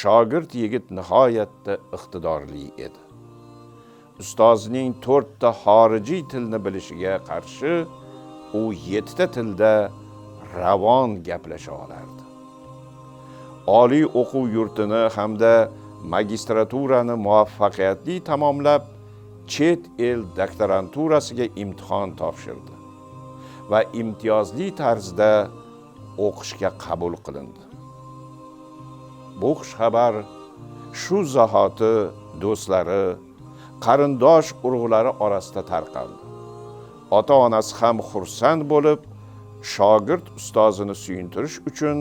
Shogird yigit nihoyatda iqtidorli edi. Ustozining 4 ta xorijiy tilni bilishiga qarshi u 7 ta tilda ravon gaplasha olardi. Oliy o'quv yurtini hamda magistraturani muvaffaqiyatli tamomlab, chet el doktoranturasiga imtihon topshirdi va imtiyozli tarzda o'qishga qabul qilindi. Bu xushxabar shu zahoti do'stlari, qarindosh urug'lari orasida tarqaldi. Ota-onasi ham xursand bo'lib, shogird ustozini suyuntirish uchun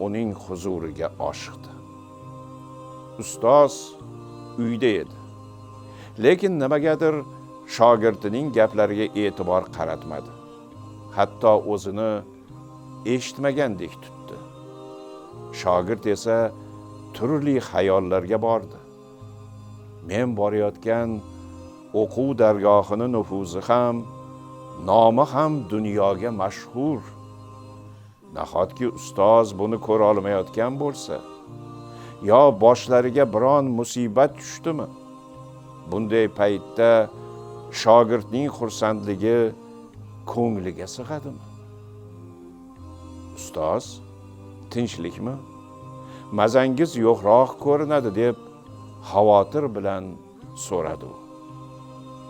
uning huzuriga oshiqdi. Ustoz uyda edi. Lekin nimagadir shogirdining gaplariga e'tibor qaratmadi. Hatto o'zini eshitmagandek tutdi. Shogird esa turli xayollarga bordi. Men borayotgan o'quv dargohini nufuzi ham, nomi ham dunyoga mashhur. Nahotki ustoz buni ko'ra olmayotgan bo'lsa, yo boshlariga biron musibat tushdimi? Bunday paytda shogirdning xursandligi ko'ngliga sig'adimi? Ustoz, tinchlikmi? Mazangiz yo'qroq ko'rinadi, deb xavotir bilan so'radi u.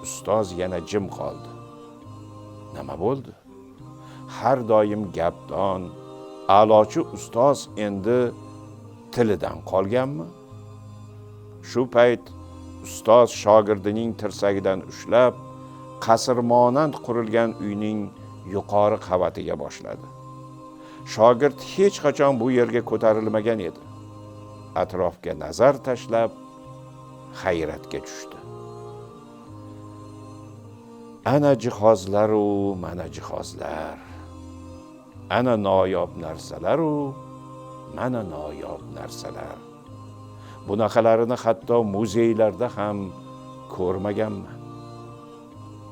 Ustoz yana jim qoldi. Nima bo'ldi? Har doim gapdon, a'lochi ustoz endi tilidan qolganmi? Shu payt ustoz shogirdining tirsagidan ushlab, qasrmonand qurilgan uyning yuqori qavatiga boshladi. Shogird hech qachon bu yerga ko'tarilmagan edi. Atrofga nazar tashlab hayratga tushdi. Ana jihozlar-u, mana jihozlar. Ana noyob narsalar-u, mana noyob narsalar. Bunaqalarini hatto muzeylarda ham ko'rmaganman.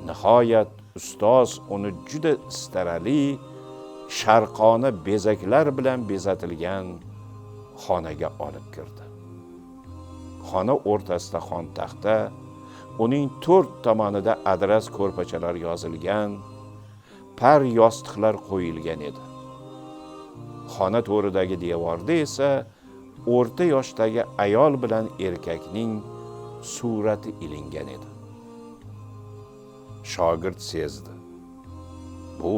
Nihoyat ustoz uni juda istarali, sharqona bezaklar bilan bezatilgan xonaga olib kirdi. Xona o'rtasida xontaxta, uning 4 tomonida adras ko'rpachalar yozilgan, par yostiqlar qo'yilgan edi. Xona to'ridagi devorda esa o'rta yoshdagi ayol bilan erkakning surati ilingan edi. Shogird sezdi. Bu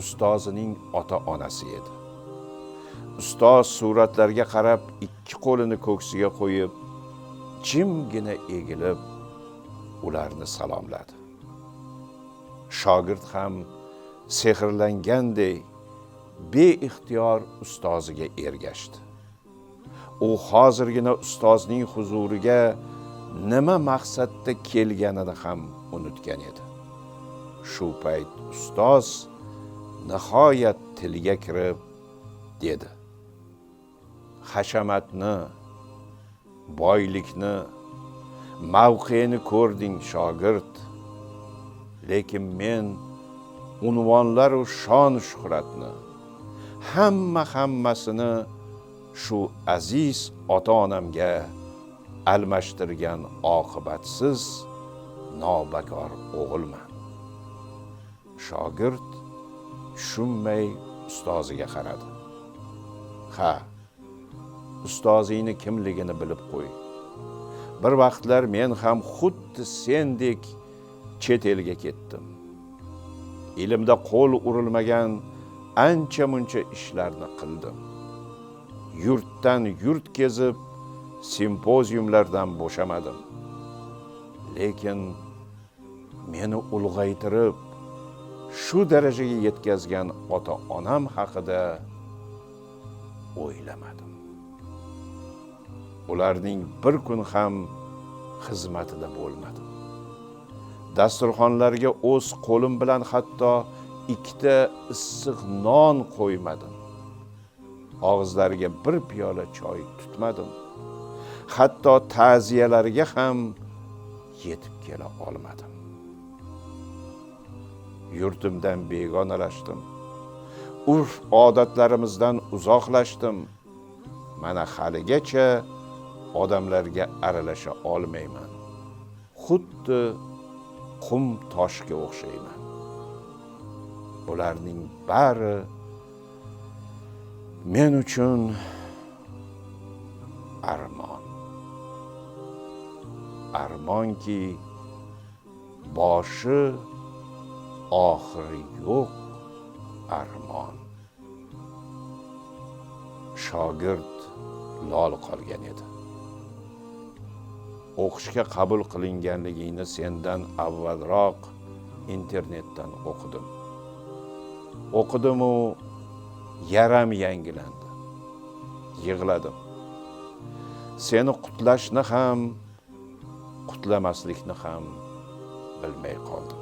ustozining ota-onasi edi. Ustoz suratlarga qarab ikki qo'lini ko'ksiga qo'yib, jimgina egilib ularni salomladi. Shogird ham sehrlanganday beixtiyor ustoziga ergashdi. U hozirgina ustozning huzuriga nima maqsadda kelganini ham unutgan edi. Shu payt ustoz nihoyat tilga kirib dedi: "Hashamatni, boylikni, mavqeni ko'rding shogird, lekin men unvonlar u shon shuhratni, hammasini shu aziz ota-onamga almashtirgan oqibatsiz nobakor o'g'ilman." Shogird tushunmay ustoziga qaradi. Ha, ustozingni kimligini bilib qo'y. Bir vaqtlar men ham xuddi sendek chet elga ketdim. Ilmda qo'l urilmagan ancha-muncha ishlarni qildim. Yurtdan yurt kezib, simpoziumlardan bo'shamadim. Lekin meni ulg'aytirib, shu darajaga yetkazgan ota-onam haqida o'ylamadim. Ularning bir kun ham xizmatida bo'lmadim. Dasturxonlarga o'z qo'lim bilan hatto 2 issiq non qo'ymadim. Og'izlariga bir piyola choy tutmadim. Hatto ta'ziyalariga ham yetib kela olmadim. Yurtimdan begonalashdim. Urf odatlarimizdan uzoqlashdim. Mana haligacha odamlarga aralasha olmayman. Xuddi qum toshga o'xshayman. Bularning bari men uchun armon. Armonki boshi oxiri yo'q armon. Shogird lol qolgan edi. O'qishga qabul qilinganligingni sendan avvalroq internetdan o'qidim. O'qidim-u yaram yangilandi. Yig'ladim. Seni qutlashni ham, qutlamaslikni ham bilmay qoldim.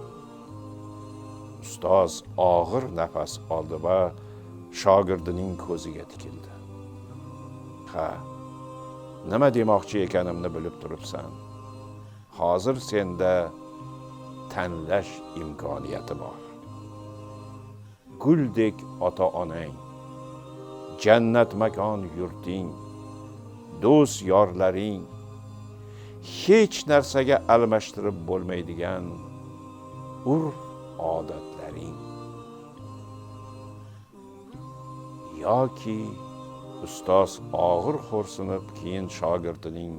Ustoz og'ir nafas oldi va shogirdining ko'ziga tikildi. Ha, nima demoqchi ekanimni bilib turibsan. Hozir senda tanlash imkoniyati bor. Guldek ota-onang, jannat makon yurting, do'st yorlaring, hech narsaga almashtirib bo'lmaydigan urf odatlaring. Yoki ustoz og'ir xo'rsinib, keyin shogirdining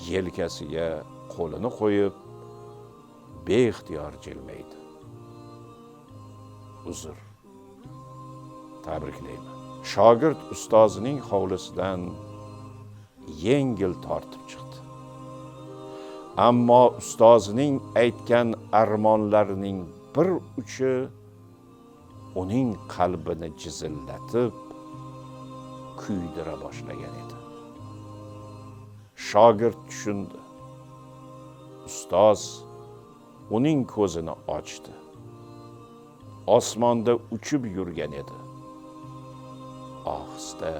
yelkasiga qo'lini qo'yib, beixtiyor jilmaydi. Uzr. Tabriklayman. Shogird ustozining hovlisidan yengil tortib chiqdi. Ammo ustozining aytgan armonlarining bir uchi uning qalbini jizillatib kuydira boshlagan edi. Shogird tushundi. Ustoz uning ko'zini ochdi. Osmonda uchib yurgan edi. Ohista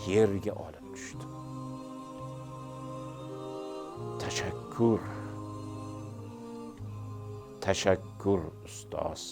yerga olib tushdi. Tashakkur. Tashakkur ustoz.